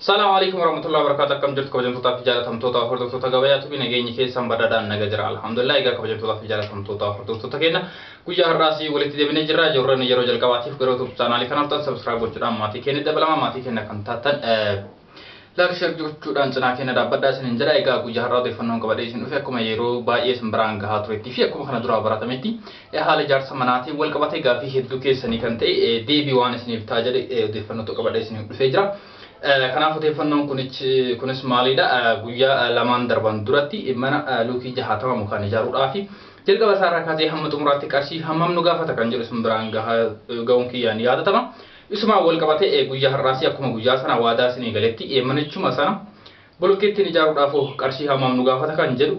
Salaamu alaikum warahmatullahi wabarakatuh. Akkam jirtu kabajamtootaa fi jaalatamtoota hordoftoota gabayaatu fi nageenyi keessan badhaadhaan naga jira. Alhamdulillah. Egaa kabajamtootaa fi jaalatamtoota hordoftoota keenya, guyyaa har'aas walitti deebinee jirra. Ijoolleen yeroo jalqabaatiif gara YouTube chaanaalii kanaaf ta'an subscribe gochuudhaan maatii keenya dabalama, maatii keenya kan taatan like, share gochuudhaan cinaa keenya dhaabbadhaa isiniin jedha. Egaa guyyaa har'aa odeeffannoon qabadhee isin dhufe akkuma yeroo baay'ee isin biraan gahaa turetti fi akkuma kana duraa baratametti haala ijaarsa manaatiin wal qabatee gaaffii hedduu keessanii kan ta'e deebii waan isiniif ta'a jedhe odeeffannootu qabadhee isiniif dhufee jira. Kanaaf odeeffannoon kunis maalidha? Guyyaa lamaan darban duratti mana luukii 60 mukaan ijaaruudhaaf jalqaba isaarraa kaasee hamma xumuraatti qarshii hammam nu gaafata kan jedhu isin biraan ga'uun kiyyaan yaadatama. Isumaan wal qabatee guyyaa har'aas akkuma guyyaa sana waadaa isinii galetti manichuma sana bolokkeettiin ijaaruudhaaf qarshii hammam nu gaafata kan jedhu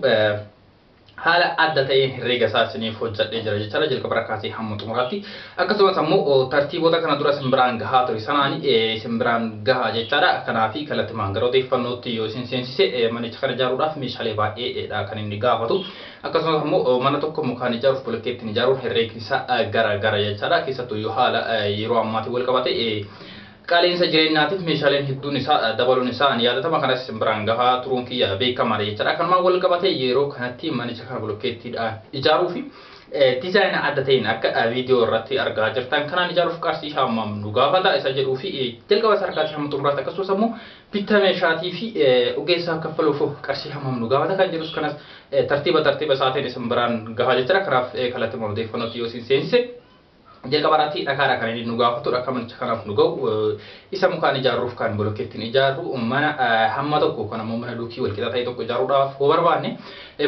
haala adda ta'een herreega isaa isiniif hojjedhee jira jechaadha, jalqaba irraa kaasee hamma xumuraatti. Akkasumas ammoo tartiibota kana dura isin biraan gahaa ture sanaan isin biraan gahaa jechaadha. Kanaafi kallattimaan gara odeeffannootti yoo isin seensise, manicha kana ijaaruudhaaf meeshaalee baay'eedha kan inni gaafatu. Akkasumas ammoo mana tokko mukaan ijaaruuf bolokkeettiin ijaaruun herreegni isaa gara gara jechaadha. Keessattuu yoo haala yeroo ammaatiin wal qabate qaala'insa jireenyaatiif meeshaaleen hedduun isaa dabaluun isaa ni yaadatama. Kanas isin biraan gahaa turuun kiyya beekamaadha jechaadha. Kanumaan wal qabate yeroo kanatti manicha kana bolokkeettiidhaan ijaaruu fi diizaayina adda ta'een akka viidiyoo irratti argaa jirtan kanaan ijaaruuf qarshii hammam nu gaafata isa jedhuu fi jalqaba isaa harkaatii hamma xumuraatti, akkasumas ammoo bittaa meeshaatii fi ogeessaaf kaffaluuf qarshii hammam nu gaafata kan jedhus kanas tartiiba tartiiba isaatiin isin biraan gahaa jechaadha. Kanaaf kallattii odeeffannootti yoo isin seensise, jalqaba irratti dhakaadha kan inni nu gaafatu. Dhaka manicha kanaaf nu ga'u isa mukaan ijaarruuf kan bolokkeettiin ijaarru, mana hamma tokko kan ammoo mana luukii walqixa ta'e tokko ijaaruudhaaf hoo barbaanne,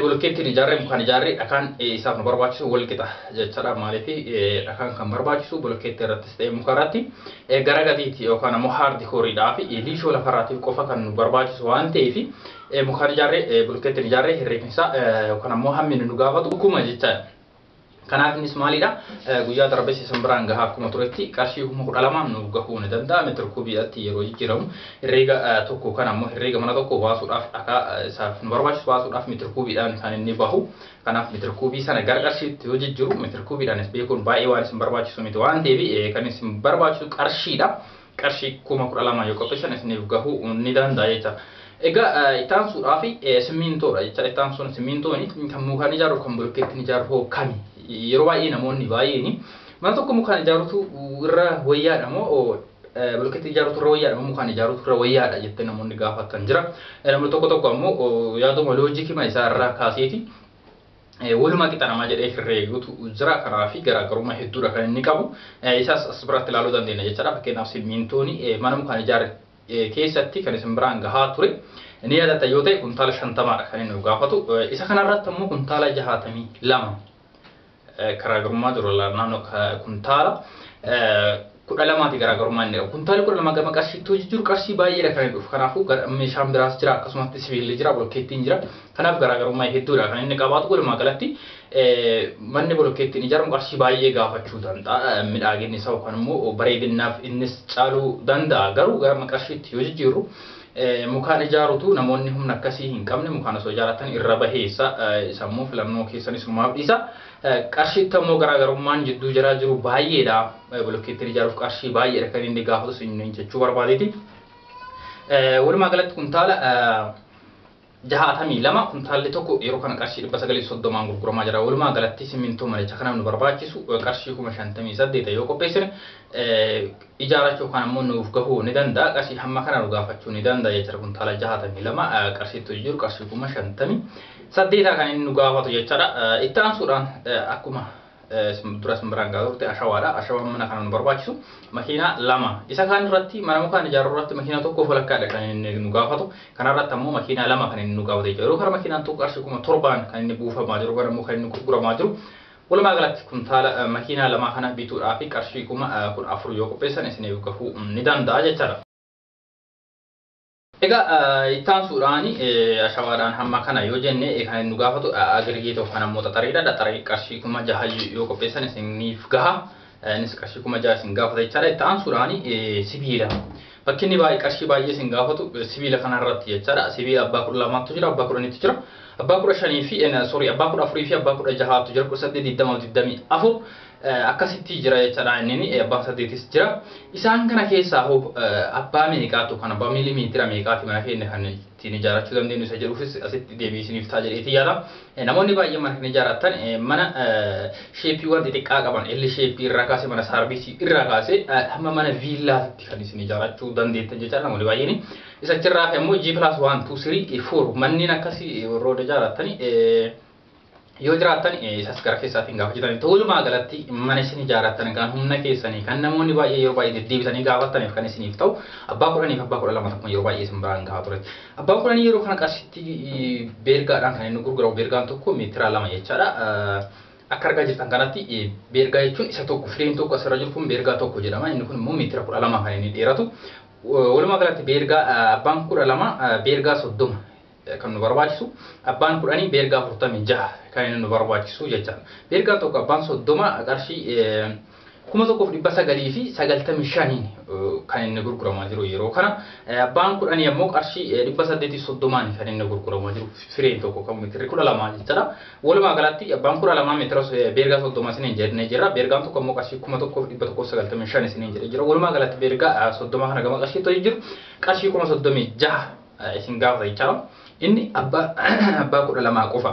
bolokkeettiin ijaarree mukaan ijaarree dhakaan isaaf nu barbaachisu walqixa jechaadha. Maaliif? Dhakaan kan barbaachisu bolokkeettii irrattis ta'e muka irratti gara gadiitti yookaan ammoo hard coreiidhaa fi liishoo lafarraatiif qofa kan nu barbaachisu waan ta'eef, mukaan ijaarree bolokkeettiin ijaarree herreegni isaa yookaan ammoo hammi nu gaafatu kuma jechaadha. Kanaaf innis maalidha? Guyyaa darbes isin biraan gahaa akkuma turetti qarshii 12,000 nu gahuu ni danda'a. Meetira kuubiidhaatti yeroo jijjiiramu, herreega tokko kan ammoo herreega mana tokko baasuudhaaf, dhakaa isaaf nu barbaachisu baasuudhaaf meetira kuubiidhaan kan inni bahu. Kanaaf meetira kuubii sana gara qarshiitti yoo jijjiiru, meetira kuubiidhaanis beekuun baay'ee waan isin barbaachisu miti waan ta'eef, kan isin barbaachisu qarshiidha. Qarshii 12,000 yoo qopheessan isiniif gahuu ni danda'a jecha. Egaa itti aansuudhaaf simmiintoodha jecha. Itti aansuun simmiintoon kan mukaan ijaaruuf kan bolokkeettiin ijaaru hoo kami? Yeroo baay'ee namoonni baay'een mana tokko mukaan ijaarutu irra wayyaadha moo bolokkeettiin ijaarutu irra wayyaadha moo mukaan ijaarutu irra wayyaadha jettee namoonni gaafatan jira. Namni tokko tokko ammoo yaaduma loojikii isaa irraa kaaseeti walumaa qixa namaa jedhee herreegutu jira. Karaa fi garaagarummaa hedduudha kan inni qabu. Isaas as biratti ilaaluu dandeenya jechaadha. Fakkeenyaaf simmiintoon mana mukaan ijaare keessatti kan isin biraan gahaa ture ni yaadatta yoo ta'e, kuntaala 50dha kan inni gaafatu. Isa kanarratti ammoo kuntaala 62. Garaagarummaa jiru naannoo kuntaala 12ti garaagarummaa inni qabu. Kuntaalli 12 gama qarshiitti hojii jiru qarshii baay'eedha kan inni dhufu. Kanaafuu meeshaan biraas jira, akkasumatti sibiilli jira, bolokkeettiin jira. Kanaaf garaagarummaa hedduudha kan inni qabaatu. Walumaa galatti manni bolokkeettiin ijaaramu qarshii baay'ee gaafachuu danda'a. Midhaaginni isaa yookaan immoo bareedinaaf innis caaluu danda'a. Garuu gara qarshiitti yoo jijjiirru, mukaan ijaarutu namoonni humna akkasii hin qabne mukaan osoo ijaaratan irra baheessa. Isa immoo filannoo keessanis numaaf dhiisa. Qarshiitti ammoo garaagarummaan jidduu jiraa jiru baay'eedha. Bolokkeettiin ijaaruuf qarshii baay'eedha kan inni gaafatu isin jechuu barbaadeeti. Walumaa galatti kuntaala 62, kuntaalli tokko yeroo kana qarshii 930n gurguramaa jira. Walumaa galatti simmintoo manicha kanaaf nu barbaachisu qarshii 58,000 yoo qopheessine ijaarachuu yookaan ammoo nuuf gahuu ni danda'a. Qarshii hamma kana nu gaafachuu ni danda'a jechuudha. Kuntaala 62 qarshiitti jiru qarshii 58,000 kan inni nu gaafatu jechaadha. Itti aansuudhaan akkuma dura isin biraan gahaa turte ashawaadha. Ashawaan mana kana nu barbaachisu makiinaa lama. Isa kaan irratti mana mukaan ijaaruu irratti makiinaa tokko walakkaadha kan inni nu gaafatu. Kana irratti ammoo makiinaa lama kan inni nu gaafatu jechuudha. Yeroo kana makiinaan tokko qarshii 7,000n kan inni buufamaa jiru, kan immoo kan inni gurguramaa jiru. Walumaa galatti kuntaala makiinaa lama kana bituudhaaf qarshii 14,000 yoo qopheessan isiniif gahuu ni danda'a jechaadha. Egaa itti aansuudhaan ashawaadhaan hamma kana yoo jenne, kan inni nu gaafatu aggregate yookaan ammoo xaxariidha. Xaxarii qarshii 6,000 yoo qopheessan isiniif gaha. Innis qarshii 6,000 isin gaafata jechaadha. Itti aansuudhaan sibiila. Bakki inni baay'ee qarshii baay'ee isin gaafatu sibiila kanarratti jechaadha. Sibiila abbaa 12tu jira, abbaa 10tu jira. Abbaa 15 fi, sorry, abbaa 14 fi abbaa 16tu jira. 18, 20, 24. Akkasitti jira jechaadha inni abbaan 8s jira. Isaan kana keessaa hoo abbaa meeqaatu kan abbaa miilimeetira meeqaati mana keenya kan ittiin ijaarrachuu dandeenyu isa jedhuufis asitti deebii isiniif ta'a jedheeti yaada. Namoonni baay'een mana kan ijaarratan mana sheeppiiwwan xixiqqaa qaban L shape irraa kaasee mana saarvisii irraa kaasee hamma mana viillaatti kan isin ijaarrachuu dandeettan jechaadha namoonni baay'een. Isa achirraa fi ammoo G plus 1 2 3 4 manneen akkasii warroota ijaarratani yoo jiraattan isas gara keessaatiin gaafa jiran walumaa galatti mana isin ijaarrattan kan humna keessanii kan namoonni baay'ee yeroo baay'ee deddeebisanii gaafataniif kan isiniif ta'u abbaa 10 fi abbaa 12 tokko yeroo baay'ee isin biraan gahaa ture. Abbaan 10 yeroo kana qarshitti beergaadhaan kan inni gurguramu beergaan tokko meetira 2 jechaadha. Akka argaa jirtan kanatti beergaa jechuun isa tokko fireen tokko asirra jiru kun beergaa tokko jedhama. Inni kun immoo meetira 12 kan inni dheeratu. Walumaa galatti beergaa abbaan 12 beergaa 30 kan nu barbaachisu abbaan 10 beergaa 46 kan inni nu barbaachisu jechaadha. Beergaan tokko abbaan 30 qarshii 1995 kan inni gurguramaa jiru yeroo kana. Abbaan 10 ammoo qarshii 830 kan inni gurguramaa jiru fireen tokko kan meetirri 12 jechaadha. Walumaa galatti abbaan 12 meetira beergaa 30 isiniin jennee jirra. Beergaan tokko ammoo qarshii 1195 isiniin jedhee jira. Walumaa galatti beergaa 30 kana gama qarshiitti hojii jiru qarshii 36,000 isin gaafata jechaadha. Inni abbaa 12 qofa.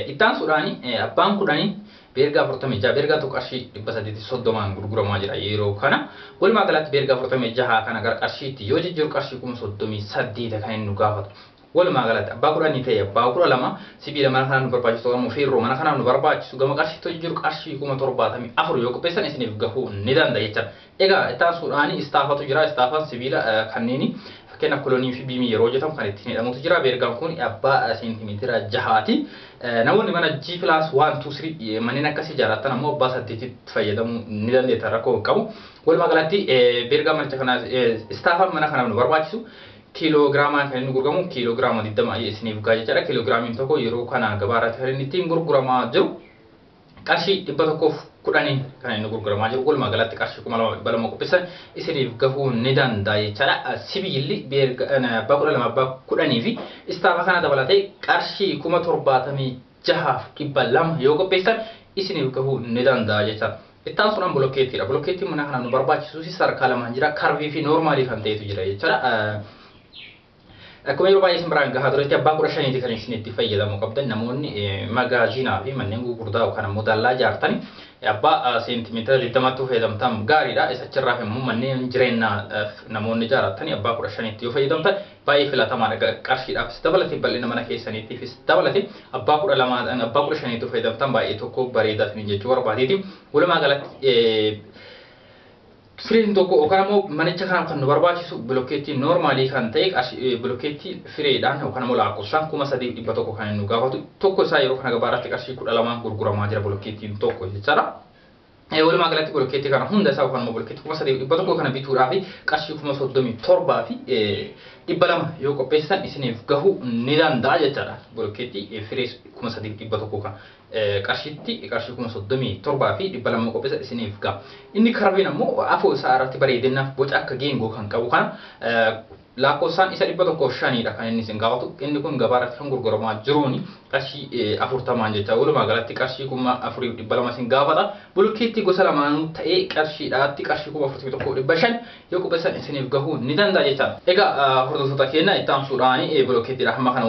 Ittaan suudhaani abbaan 10 beergaa 46 beergaa tokko qarshii 830 gurguramaa jira yeroo kana. Walumaa galatti beergaa 46 kana gara qarshiitti yoo jijjiiru qarshii 38,000 kan inni nu gaafatu. Walumaa galatti abbaa 10 ta'e abbaa 12 sibiila mana kanaan nu barbaachisu gama feerroo mana kanaan nu barbaachisu gama qarshiitti yoo jijjiiru qarshii 74,000 yoo qopheessan isiniif gahuu ni danda'a jechaadha. Egaa ittaan suudhaani istaafatu jira. Istaafaan sibiila kanneen fakkeenyaaf kolonii fi biimii yeroo hojjetamu kan ittiin hidhamutu jira. Beergaan kun abbaa seentimeetira 6ti. Namoonni mana G plus 1 2 3 manneen akkasii ijaarratan ammoo abbaa 8tti fayyadamuu ni dandeettan rakkoo qabu. Walumaa galatti beergaa manicha kanaa istaafaan mana kanaaf nu barbaachisu kiiloogiraamaan kan inni gurguramu kiiloogiraama 20 isiniif gahaa jechaadha. Kiiloogiraamiin tokko yeroo kana gabaa irratti kan inni ittiin gurguramaa jiru qarshii 110 kan inni gurguramaa jiru. Walumaa galatti qarshii 2200 qopheessan isiniif gahuu ni danda'a jechaadha. Sibiilli abbaa 12 abbaa 10 fi istaafa kana dabalatee qarshii 76,200 yoo qopheessan isiniif gahuu ni danda'a jechaadha. Ittaan sunaan bolokkeettiidha. Bolokkeettiin mana kana nu barbaachisu sadarkaa lamaan jira. Karvii fi noormaalii kan ta'etu jira jechaadha. Akkuma yeroo baay'ee isin biraan gahaa turetti abbaa 15 kan isin itti fayyadamuu qabdan namoonni magaazinaa fi manneen gurguddaa yookaan ammoo dallaa ijaartani abbaa seentimeetira 20tti fayyadamtan gaariidha. Isa achirraa immoo manneen jireenyaa namoonni ijaarratani abbaa 15tti yoo fayyadamtan baay'ee filatamaadha. Qarshiidhaafis dabalatee bal'ina mana keessaniitiifis dabalatee abbaa 12 abbaa 15tti fayyadamtan baay'ee tokko bareedaa isin jechuu barbaadeeti. Walumaa galatti fireen tokko yookaan ammoo manicha kanaaf kan nu barbaachisu bilokkeettii noormaalii kan ta'e bilokkeettii fireedhaan yookaan ammoo lakkoofsaan 3100 kan inni nu gaafatu tokko isaa yeroo kana gabaa irratti qarshii 12 gurguramaa jira bilokkeettiin tokko jechaadha. Walumaa galatti bilokkeettii kana hunda isaa yookaan ammoo bilokkeettii 3100 kana bituudhaaf qarshii 37,200 yoo qopheessan isiniif gahuu ni danda'a jechaadha. Bilokkeettii firee 3100 kana qarshiitti qarshii 37,200 qopheessan isiniif gaha. Inni karbiin ammoo afoo isaa irratti bareedinaaf boca akka geengoo kan qabu kana lakkoofsaan isa 105dha kan inni isin gaafatu. Inni kun gabaa irratti kan gurguramaa jiruuni qarshii 40 jecha. Walumaa galatti qarshii 4,200 isin gaafata. Bulukkeetti gosa lamaanuu ta'ee qarshiidhaatti qarshii 41,500 yoo qopheessan isiniif gahuu ni danda'a jecha. Egaa hordoftoota keenya itti aansuudhaan bulukkeettiidha hamma kana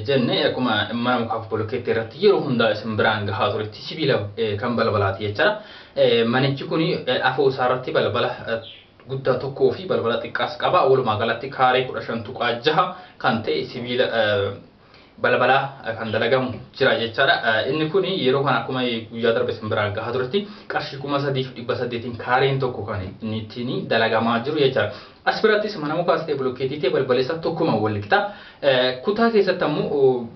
jenne akkuma mana mukaaf bulukkeetti irratti yeroo hundaa isin biraan gahaa turetti sibiila kan balbalaati jechaadha. Manichi kun afoo isaa irratti balbala guddaa tokkoo fi balbala xiqqaas qaba. Walumaa galatti kaaree 15.6 kan ta'e sibiila balbalaa kan dalagamu jira jechaadha. Inni kun yeroo kana akkuma guyyaa darbe isin biraan gahaa turetti qarshii 3,800 kaareen tokko kan inni ittiin dalagamaa jiru jechaadha. As birattis mana mukaas ta'e bulokkeettii ta'e balbala isaa tokkuma wal qixa. Kutaa keessatti ammoo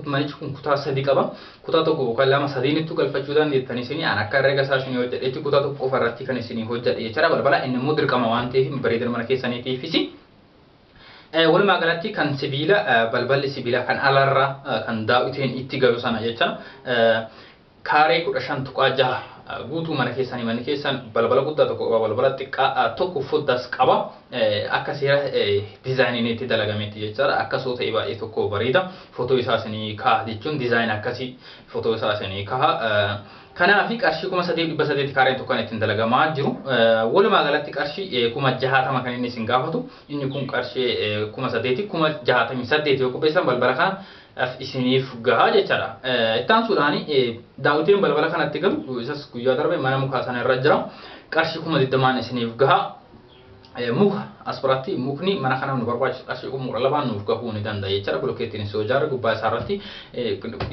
manichi kun kutaa 3 qaba. Kutaa tokko yookaan 2 3 galfachuu dandeettan isin an akka herrega isaa isin hojjedhetti kutaa tokko qofa irratti kan isin hojjedhe jechaadha. Balbala inni immoo dirqama waan ta'eef bareedina mana keessaniitiifis. Walumaa galatti kan sibiila balballi sibiilaa kan alarraa kan daawiteen itti galu sana jecha kaaree 15.6 guutuu mana keessanii manni keessan balbala guddaa tokko qaba balbala xiqqaa tokko foddaas qaba akka seera diizaayiniin itti dalagametti jechaadha. Akkasoo ta'e baay'ee tokko bareeda. Footoo isaa isinii ka'a jechuun diizaayin akkasii footoo isaa isinii ka'a. Kanaaf qarshii 3800 kaareen tokko kan ittiin dalagamaa jiru. Walumaa galatti qarshii 60,000 kan inni isin gaafatu. Inni kun qarshii 8,000 68,000 yoo qopheessan balbala kana isiniif gahaa jechaadha. Itti aansuudhaan daawwitiin balbala kanatti galu isas guyyaa darbe mana mukaa sana irra jira. Qarshii 20,000 isiniif gahaa. Muka as biratti mukni mana kanaaf nu barbaachisu qarshii 12,000 nuuf gahuu ni danda'a jechaadha. Bulokkeettiin yoo ijaarre gubbaa isaa irratti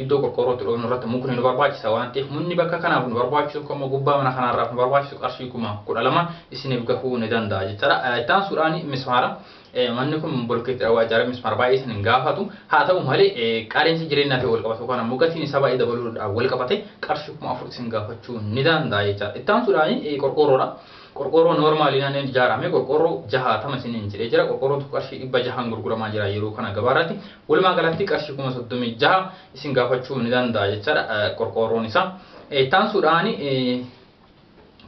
iddoo qorqoorrootti dhoofnu irratti mukni nu barbaachisa waan ta'eef mukni bakka kanaaf nu barbaachisu kuma gubbaa mana kanaarraaf nu barbaachisu qarshii 12,000 isiniif gahuu ni danda'a jechaadha. Itti aansuudhaan mismaara. Manni kun bulokkeettiidhaan waa ijaarame mismaara baay'ee isin hin gaafatu. Haa ta'u malee qaala'insi jireenyaa ta'e wal qabatu yookaan ammoo gatiin isaa baay'ee dabaluudhaan wal qabate qarshii 4,000 isin gaafachuu ni danda'a jechaadha. Itti aansuudhaan qorqoorroodha. Qorqoorroo noormaaliin inni ijaarame qorqoorroo 60 isiniin jedhee jira. Qorqoorroon tokko qarshii 600 gurguramaa jira yeroo kana gabaarratti. Walumaa galatti qarshii 36,000 isin gaafachuu ni danda'a jechaadha qorqoorroon isaa. Itti aansuudhaan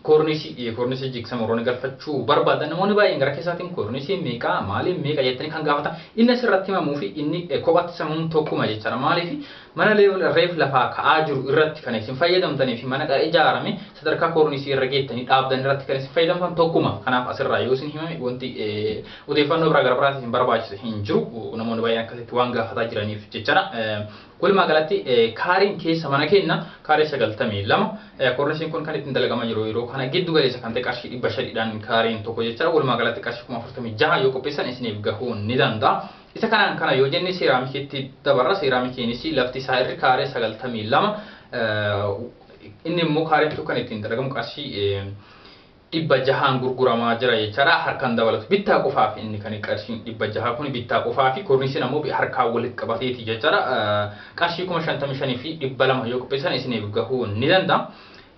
koornisii jigsama warroonni galfachuu barbaadan namoonni baay'een gara keessaatiin koornisii meeqa maaliin meeqa jettanii kan gaafatan inni asirratti himamuu fi inni kophaatti samuun tokkuma jechaadha. Maaliif mana reef lafaa ka'aa jiru irratti kan isin fayyadamtanii fi mana ijaarame sadarkaa koornisii irra geettanii dhaabdan irratti kan isin fayyadamtan tokkuma. Kanaaf asirraa yoo isin himame wanti odeeffannoo biraa gara biraatti isin barbaachisu hin jiru. Namoonni baay'een akkasitti waan gaafataa jiraniif jechaadha. Walumaa galatti kaariin keessa mana keenya kaaree 92 koornisiin kun kan ittiin dalagamaa jiru yeroo kana giddu galeessa kan ta'e qarshii 500dhaan kaariin tokko jechaadha. Walumaa galatti qarshii 46,000 yoo qopheessan isiniif gahuu ni danda'a. Isa kanaan kana yoo jenne seeraamikiitti dabarra. Seeraamikiinis lafti isaa irri kaaree 92 inni immoo kaareen tokko kan ittiin dalagamu qarshii 600 gurguramaa jira jechaadha. Harkaan dabalatu bittaa qofaaf inni kan qarshiin 600 kun bittaa qofaa fi koornisiin ammoo harkaan walitti qabateeti jechaadha. Qarshii 55,200 yoo qopheessan isiniif gahuu ni danda'a.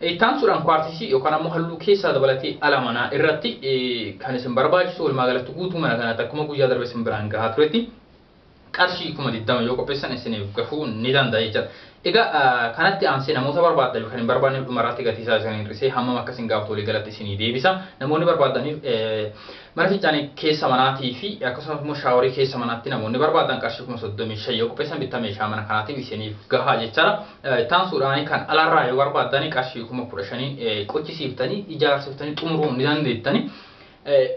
Itti aansuudhaan kwaartisii yookaan ammoo halluu keessaa dabalatee ala manaa irratti kan isin barbaachisu walumaa galatti guutuu mana kanaatti akkuma guyyaa darbe isin biraan gahaa turetti qarshii 20,000 yoo qopheessan isiniif gahuu ni danda'a jechaadha. Egaa kanatti aansee namoota barbaadaniif kan hin barbaanneef dhumarratti gatii isaa isin hir'isee hammam akka isin gaafatu walii galatti isinii deebisa. Namoonni barbaadaniif mana fincaanii keessa manaatii fi akkasumas immoo shaaworii keessa manaatti namoonni barbaadan qarshii 35,000 yoo qopheessan bittaa meeshaa mana kanaatiif isiniif gahaa jechaadha. Itti aansuudhaan kan alarraa yoo barbaadan qarshii 15,000 qochisiiftanii ijaarsiftanii xumuruu ni dandeettani.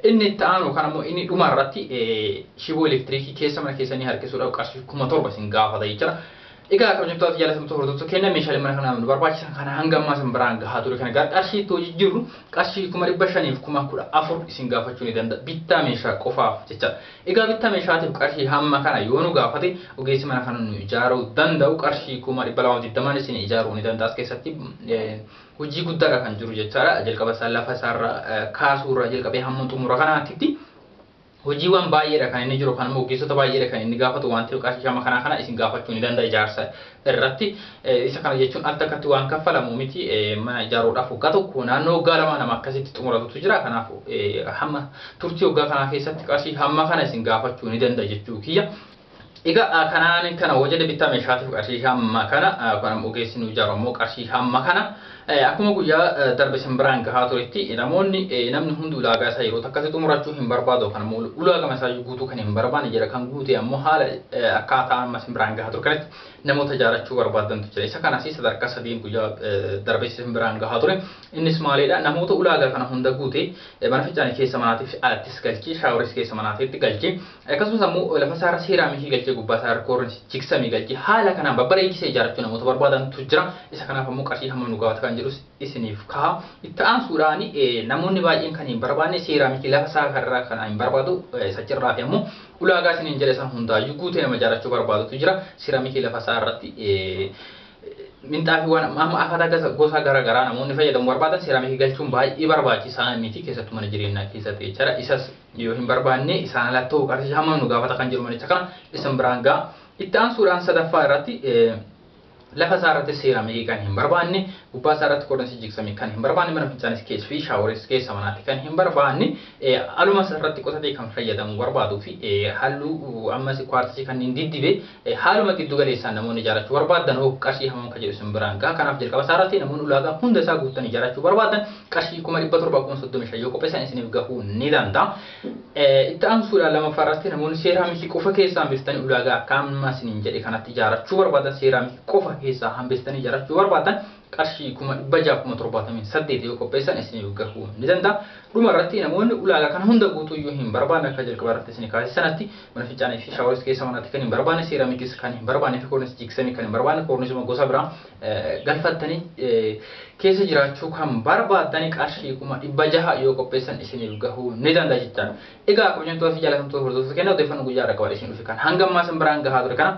Inni itti aanu kan ammoo inni dhuma irratti shiboo elektiriikii keessa mana keessanii harkisuudhaaf qarshii 7,000 isin gaafata jechaadha. Egaa kabajamtoota fi jaallatamtoota hordoftoota keenya meeshaalee mana kanaaf nu barbaachisan kana hanga ammaa isin biraan gahaa ture kana gara qarshii itti hojii jirru qarshii 514,000 isin gaafachuu ni danda'a bittaa meeshaa qofaaf jechaadha. Egaa bittaa meeshaatiif qarshii hamma kana yoo nu gaafate ogeessi mana kana nu ijaaruu danda'u qarshii 220,000 isin ijaaruu ni danda'a. As keessatti hojii guddaadha kan jiru jechaadha. Jalqaba isaa lafa isaarra kaasuurra jalqabee hamma xumura kanaatitti hojiiwwan baay'eedha kan inni jiru kan immoo ogeessota baay'eedha kan inni gaafatu waan ta'eef qarshii hamma kanaa kana isin gaafachuu ni danda'a ijaarsa irratti. Isa kana jechuun al takkatti waan kaffalamu miti mana ijaaruudhaaf waggaa tokko naannoo waggaa lama nama akkasitti xumuratutu jira. Kanaaf hamma turtii waggaa kanaa keessatti qarshii hamma kana isin gaafachuu ni danda'a jechuu kiyya. Egaa kanaan kana hojii bittaa meeshaatiif qarshii hamma kana kan ogeessi nu ijaaru ammoo qarshii hamma kana akkuma guyyaa darbe isin biraan gahaa turetti namoonni namni hundi ulaagaa isaa yeroo takkatti xumurachuu hin barbaadu kan ammoo ulaagaa isaa guutuu kan hin barbaanne jira kan guute ammoo haala akkaataa amma isin biraan gahaa ture kanatti namoota ijaarachuu barbaadantu jira. Isa kanas sadarkaa sadiin guyyaa darbe isin biraan gahaa ture. Innis maalidha? Namoota ulaagaa kana hunda guute mana fincaanii keessa manaatiif alattis galchee shaaworis keessa manaatiitti galchee akkasumas ammoo lafa isaarra seeraamikii galchee gubbaa isaarra koornisii jigsamii galchee haala kanaan babbareechisee ijaarachuu namoota barbaadantu jira. Isa kanaaf ammoo qarshii hammam nu gaafata kan jedhus isiniif ka'a. Itti aansuudhaan namoonni baay'een kan hin barbaanne seeraamikii lafa isaa karraa kana hin barbaadu sachirraa fi ammoo ulaagaa isiniin jedhe san hundaayyuu guutee nama ijaarachuu barbaadutu jira. Seeraamikii lafa isaa irratti minxaafiiwwan amma afata gosa garaagaraa namoonni fayyadamu barbaadan seeraamikii galchuun baay'ee barbaachisaa miti keessattuu mana jireenyaa keessatti jechaadha. Isas yoo hin barbaanne isaan alatti ta'uu qarshii hammam nu gaafata kan jiru manicha kana isin biraan ga'a. Itti aansuudhaan sadaffaa irratti lafa isaa irratti seeraamikii kan hin barbaanne gubbaa isaa irratti koornisii jigsamii kan hin barbaanne mana fincaanis keessa fi shaaworis keessa manaatti kan hin barbaanne aluma isaa irratti qotatee kan fayyadamu barbaaduu fi halluu ammas kwaartisii kanneen diddibe haaluma giddu galeessaan namoonni ijaarachuu barbaadan hoo qarshii hammam kan jedhu isin biraan ga'a. Kanaaf jalqaba isaa irratti namoonni ulaagaa hunda isaa guuttanii ijaarachuu barbaadan qarshii 735,000 yoo qopheessan isiniif gahuu ni danda'a. Itti aansuudhaan lammaffaa irratti namoonni seeraamikii qofa keessaa hambiftanii ulaagaa akka amma isiniin jedhe kanatti ijaarachuu barbaadan seeraamikii qofa keessaa hambistanii ijaarachuu barbaadan Qarshii 678,000 yoo qopheessan isiniif gahuu ni danda'a. Dhuma irratti namoonni ulaagaa kana hunda guutuu iyyuu hin barbaanne, akka jalqaba irratti isin kaase sanatti mana fincaanii fi shaaworis keessa manaatti kan hin barbaanne, seeraamikis kan hin barbaanne fi koornis jiiksamii kan hin barbaanne, koornisuma gosa biraa galfattanii keessa jiraachuu kan barbaaddani, qarshii 600,000 yoo qopheessan isiniif gahuu ni danda'a jechaadha. Egaa kabajamtoota fi jaallatamtoota hordoftoota keenya, odeeffannoo guyyaa irra qabadhe isin dhufe kan hanga ammaa isin biraan gahaa ture kana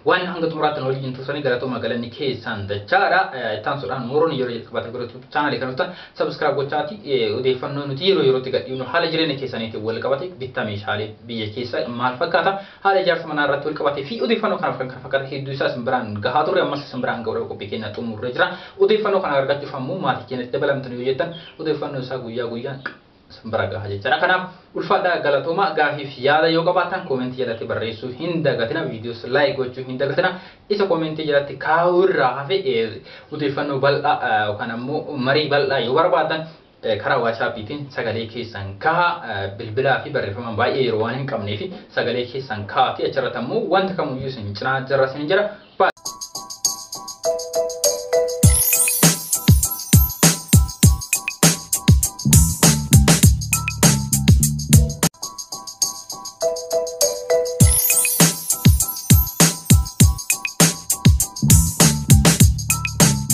waan hanga xumuraatti nu waliin turtanii galatooma, galanni keessan dachaadha. Ittaansuudhaan moroon yeroo jalqabaate gara chaanaalii kan dhuftan subscribe gochaati odeeffannoo nuti yeroo yerootti gadhiifnu haala jireenya keessaniitiin wal qabate, bittaa meeshaalee biyya keessa maal fakkaata, haala ijaarsa manaa irratti wal qabate fi odeeffannoo kanaaf kan kana fakkaatan hedduu isaa isin biraan gahaa turre, ammas isin biraan ga'uudhaaf qophii keenya xumurree jira. Odeeffannoo kana argachuuf ammoo maatii keenyatti dabalamtan yoo jettan odeeffannoo isaa guyyaa guyyaan isin bira gaha jechaadha. Kanaaf ulfaadhaa, galatooma. Gaafiif yaada yoo qabaattan koomentii jalatti barreessuu hin dagatina. Viidiyoos like gochuu hin dagatina. Isa koomentii jalatti kaa'uu irraa hafe odeeffannoo bal'aa yookaan ammoo marii bal'aa yoo barbaadan karaa waasaappiitiin sagalee keessan kaha. Bilbilaa fi barreeffamaan baay'ee yeroo waan hin qabnee fi sagalee keessan kaa'aati achirratti ammoo wanta kamuyyuu isin cinaa jirra isin jira.